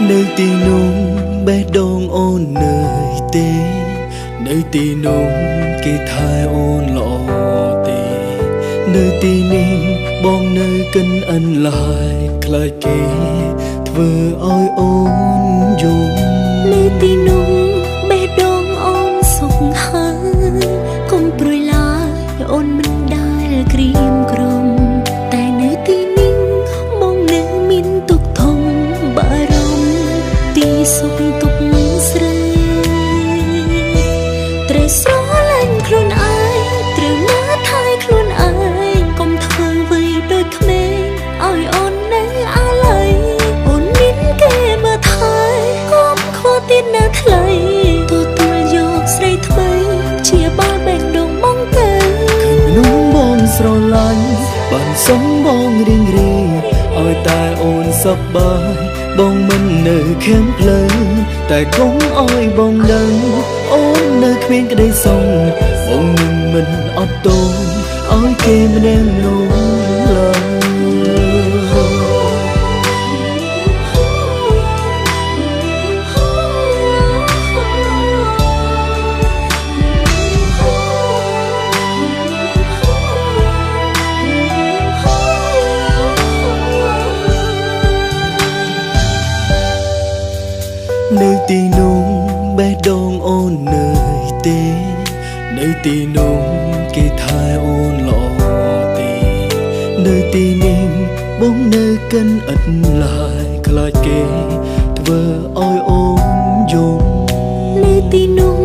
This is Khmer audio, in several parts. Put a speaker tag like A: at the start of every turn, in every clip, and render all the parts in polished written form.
A: នៅទីនោះបេះដូងអូននឿយទេនៅទីនោះគេថែអូនល្អទេនៅទីនេះបងនៅកិនអិនឡាយខ្លាចគេធ្វើឲ្យអូនយំ
B: នៅទីនោះបេះដូងអូនសុខហើយកុំព្រួយឡើយអូនមិនដែលក្រៀមក្រំតែនៅទីនេះបងនៅមានទុក្ខធំបារម្ភពីសុខទុក្ខស្រីត្រូវស្រឡាញ់ខ្លួនឯងត្រូវមើលថែខ្លួនឯងកុំធ្វើអ្វីដូចក្មេងឲ្យអូននៅអាល័យអូនមានគេមើលថែកុំខ្វល់ទៀតណាថ្លៃទទួលយកស្រីថ្មីជាបាល់បេះដូងបងទៅ
A: ឃើញមនុស្សបងស្រឡាញ់បានសុំបងរៀងរៀងឲ្យតែអូនសប្បាយបងមិននៅខាងផ្លូវតែកុំឲ្យបងដឹងអូននៅគ្មានក្តីសុខបងនឹងមិនអត់ទោសឲ្យគេម្នាក់នោះឡើយ នៅទីនោះបេះដូងអូននឿយទេនៅទីនោះគេថែអូនល្អទេនៅទីនេះបងនៅកិនឥតឡើយខ្លាចគេធ្វើឲ្យអូនយំ
B: នៅទីនោះ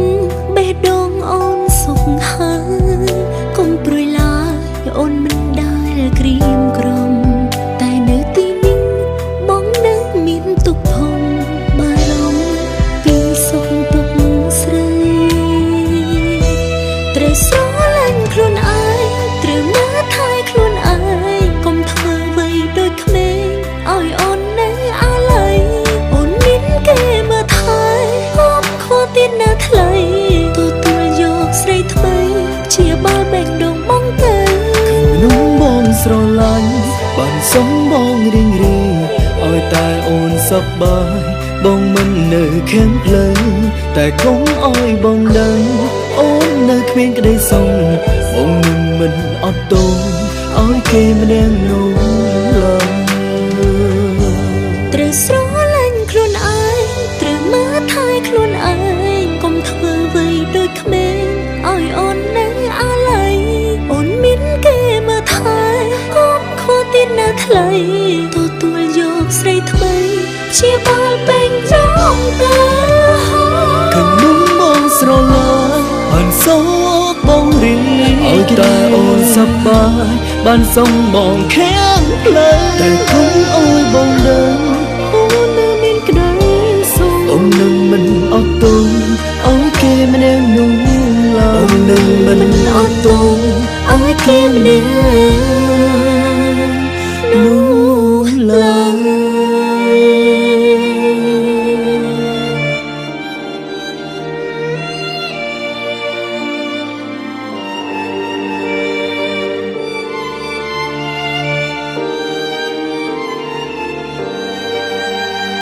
B: បេះដូងអូនសុខហើយកុំព្រួយឡើយអូនមិនដែលក្រៀមក្រំតែនៅទីនេះបងនៅមានទុក្ខធំបារម្ភពីសុខទុក្ខស្រីត្រូវស្រឡាញ់ខ្លួនឯងត្រូវមើលថែខ្លួនឯងកុំធ្វើអ្វីដូចក្មេងឲ្យអូននៅអាល័យអូនមានគេមើលថែកុំខ្វល់ទៀតណាថ្លៃទទួលយកស្រីថ្មីជាបាល់បេះដូងបងទៅ
A: ឃើញមនុស្សបងស្រឡាញ់បានសុំបងរៀងរៀងឲ្យតែអូនសប្បាយបងមិននៅខាងផ្លូវតែកុំឲ្យបងដឹងអូននៅគ្មានក្តីសុខបងនឹងមិនអត់ទោសឲ្យគេម្នាក់នោះឡើយ
B: ត្រូវស្រឡាញ់ខ្លួនឯងត្រូវមើលថែខ្លួនឯងកុំធ្វើអ្វីដូចក្មេងឲ្យអូននៅអាល័យអូនមានគេមើលថែកុំខ្វល់ទៀតណាថ្លៃទទួលយកស្រីថ្មីជាបាល់ពេញចងទៅ
A: ឃើញមនុស្សបងស្រឡាញ់បានសោកបងរៀងឲ្យតែអូនសប្បាយបានសុំបងខាងផ្លូវតែគុំឲ្យបងដឹង
B: អូននៅមានក្តីសុខ
A: អូននឹងមិនអត់ទោសឲ្យគេម្នាក់នោះឡើយអូននឹងមិនអត់ទោស
B: ឲ្យគេម្នាក់